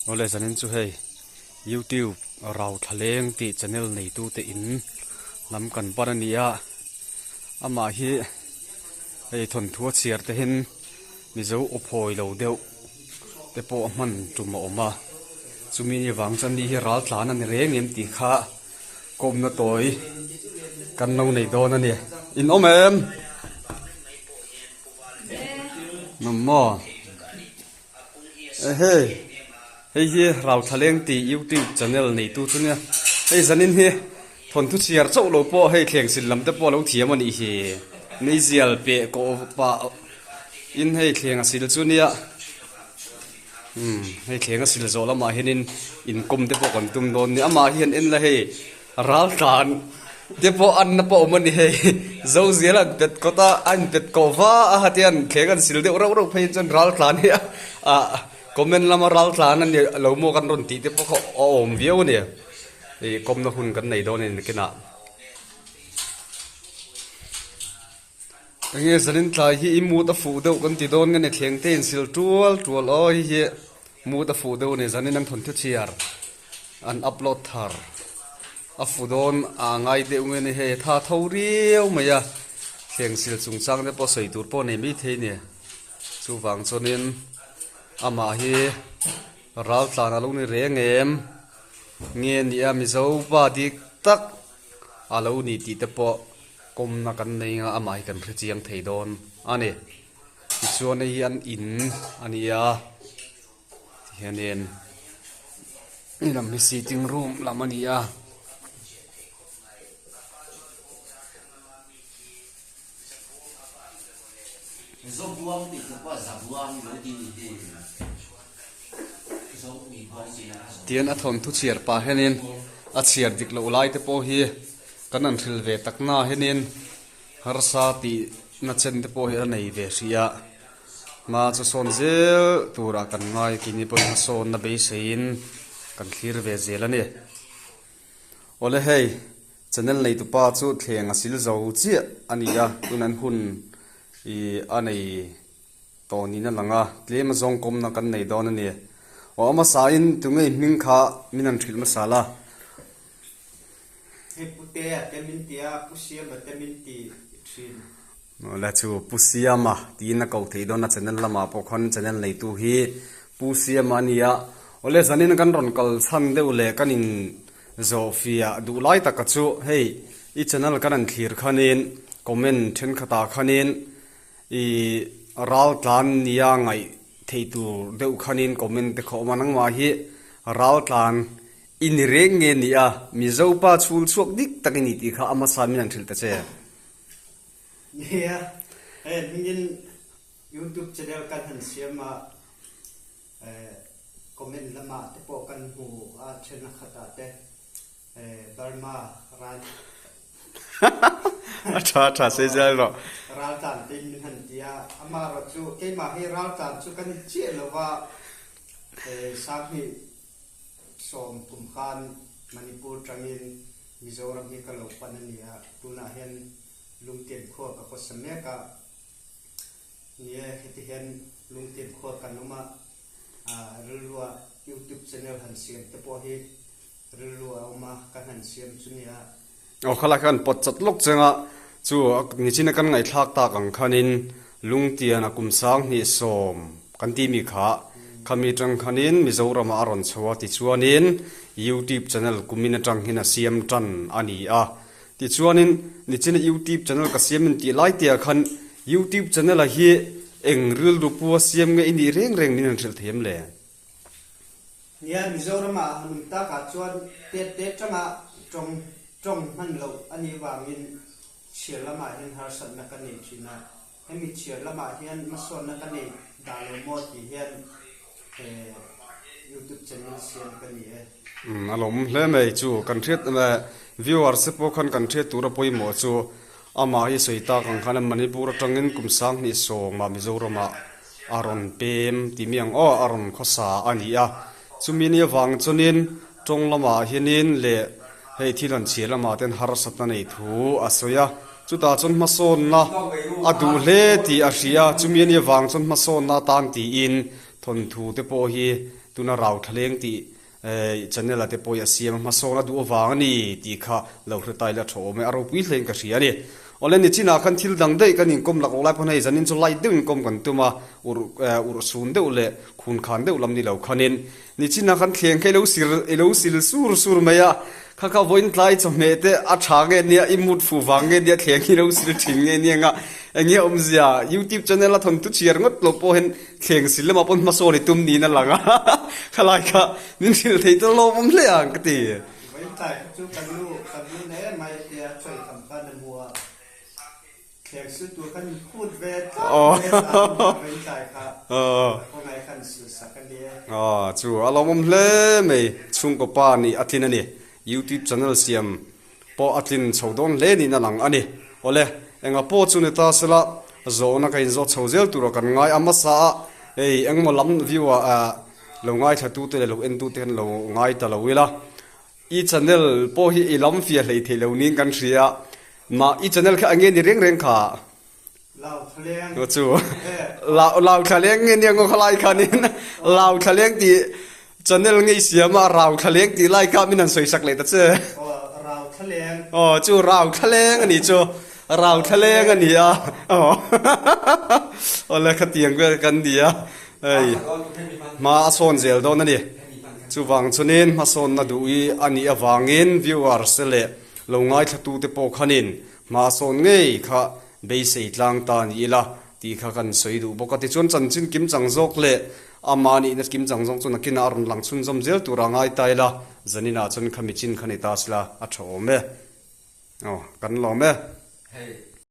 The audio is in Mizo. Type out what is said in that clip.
Awle zanin chu hei youtube rau thla leng tih channel neitu te in lam kan pan a ni a amah hi hei thawnthu a chhiar te hian mizo aw phawi lo deuh te pawh a hman tum a awm a chumi ni vang chuan ni hi ral tlan a ni reng em tih kha kawmna tawi kan lo nei dawn a ni in awm em nawm maw. Ehei hei hi Rauthlaleng tih youtube channel neitu chu nia hei zanin hi thawnthu chhiar chauh lo pawh hei thleng sil lam te pawh a lo thiam a nih hi meizial peh kawh pah in hei thleng a sil chu nia umm hei thleng a sil zawh lamah hianin inkawm te pawh kan tum dawn nia amah hian en la hei. Ral tlan te pawh an na pawh awm a ni hei. Zo zel an pet kawt a, a inpet kawh va a hati an thleng an sil deuh reuh reuh phei chuan ral tlan hi ah comment lama ral tlan a ni lo maw kan rawn tih te pawh kha a awm viau a ni. Ih kawmna hun kan nei dawn a ni nakinah. Enge zanin tlai hi i mood a fuh deuh kan ti dawn nge ni thleng te in sil tual tual aw hei hi mood a fuh deuh a ni zanin an thawnthu chhiar an upload thar a fu dawn a ngai deuh nge ni hei tha tho riau mai a thleng sil chungchang te pawh sawi tur pawh nei mai thei a ni chuvang chuanin amah hi ral tlan a lo ni reng em nge ni a mizo pa dik tak a lo ni tih te pawh. Kawmna kan nei anga amah hi kan hre chiang thei dawn a ni. Tichuan hei hi an in a ni a, tihianin he lam hi sitting room lam a ni a. Tihian a thawnthu chhiar pah hianin a chhiar dik loh lai te pawh hi Kan an hril ve tak na hianin harsa tih na chen te pawh hi a nei ve hrih a, hma chu sawn zel turah kan ngai keini pawhin hmasawnna beiseiin kan thlir ve zel a ni. Awle hei channel nei tupa chu thleng a sil zo chiah a ni a, tun an hun ih a nei tawh niin a lang a, tlem a zawng kawmna kan nei dawn a ni. Aw a hmasain tunge hming kha min han hrilh hmasa la. Hei Pu Tea te min ti a, Pu Siama te min ti thin. Awle chu Pu Siama tiin a koh theih dawn a channel lamah pawh khawn channel neitu hi Pu Siama a ni a. Awle zanin kan rawn kal chhan deuh leh kan in zawh fiah duh lai taka chu hei i channel kan han thlir khanin comment thenkhatah khanin i ral tlan nia ngaih theih tur deuh khanin comment te kha awm a nangmah hi ral tlan I ni reng nge ni a, Mizo pa chhul chhuak dik tak i ni tih kha a hmasa min han hrilh ta che. Nia, hei hmingin YouTube channel kan han siam a, comment lamah te pawh kan hmu a then a khatah te Burma ral A tha a tha sei zel rawh. Raltlan te in min han ti a, amaherawhchu keimah hi raltlan chu ka ni chiah lo va, Sanghnih Sawm kum khan Manipur tangin Mizoram hi ka lo pan a ni a, tunah hian Lungtian khua ka khawsa mek a. Ni e, heti hian Lungtian khua kan awm a, rilrua YouTube channel han siam te pawh hi rilru a awm a, kan han siam chu nia. Aw khalai khan pawt chat lawk cheng a, chu nichina kan ngaihthlak tak ang khanin Lungtian a kum 2010 kan tih mi kha khami atang khanin Mizoram ah a rawn chho a tichuanin YouTube channel kumin atang hian a siam tan a ni a, tichuanin nichina YouTube channel ka siam in tih lai te ah khan YouTube channel a hi eng rilru pu a siam nge i nih reng reng min han hrilh thei em le? Nia, Mizoram ah han awm tak ah chuan tet te tanga tawng tawng hman loh a nih vangin chhiar lamah hian harsatna ka nei thin a, hemi chhiar lamah hian hmasawnna ka nei dah lo maw tih hian YouTube channel siam ka ni e. Umm a lawm hle mai chu kan hriat viewers te pawh khan kan hriat tur a pawimawh chu amah hi sawi tak ang khan Manipur atangin kum 2010 ah Mizoram ah a rawn pem tih mi ang aw a rawn khawsa a ni a, chumi ni avang chuanin tawng lamah hianin leh hei thil han chhiar lamah ten harsatna nei thu a sawi a, chutah chuan hmasawnna a duh hle tih a hria, chumi ni avang chuan hmasawnna atan tiin. Thawnthu te pawh hi tuna rau thlaleng tih channel ah te pawh hi a siam a, hmasawn a duh avang a ni tih kha lo hre ta ila tha awm e, a ropui hlein ka hria a ni. Awle nichinah khan thil dang daih kan inkawm lak awk lai pawn hei zanin chu light deuh inkawm kan tum a, urh urh sun deuh leh khun khan deuh lam ni lo khanin Nichinah khan thleng kha i lo sil i lo sil sur sur mai a, kha kha vawiin tlai chawhmeh te a tha nge nia, i mut fuh vang nge nia, thleng hi i lo sil thin nge nia nga eng nge awmzia youtube channel a thawnthu chhiar ngawt lo pawh hian thleng sil lamah pawn hmasawn i tum niin a lang a, khalai kha min hrilh thei chu lawmawm hle ang ka ti. Vawiin tlai kha chu kan nu kan nu hle mai tia chawi tham khan a hmu a. Thleng sil tur khan in phut ve tlat mai a, a veng tlai kha khawngaih khan sil sak a nia. Aw chu a lawmawm hle mai, chhungkaw pa nih a tlin a ni, youtube channel siam pawh a tlin chho dawn hle niin a lang a ni. Awle, enga pawh chu ni ta sela zawhna ka inzawt chho zel tura kan ngai a hmasa a, hei engmaw lam view ah lo ngaithla tute leh lo en tute hian lo ngai ta lo ila, I channel pawh hi i lam fia hlei thei lo niin kan hria. Mah i channel kha enge ni reng reng kha? Lau thlaleng. Aw chu. Lau lau thlaleng nge nia ngaw khalai khanin lau thlaleng tih channel nge i siam a rau thlaleng tih lai kha min han sawi sak leh ta che. Aw rau thlaleng. Aw chu rau thlaleng a nih chu. Rau thlaleng a ni a. Aw awle khatiang vel kan ni a. Hei hma a sawn zel dawn a ni. Chuvang chuanin hmasawnna duh i a nih avangin viewers te leh lo ngaithlatute pawh khanin hma sawn ngei kha beisei tlang ta ni ila tih kha kan sawi duh bawk a. Tichuan chanchin kim chang zawk leh ama nihna kim chang zawk chu nakinah a rawn lang chhunzawm zel tura ngai ta ila, zaninah chuan kha michin kha ni ta sila a tha awm e. Aw, kan lawm e. Hei.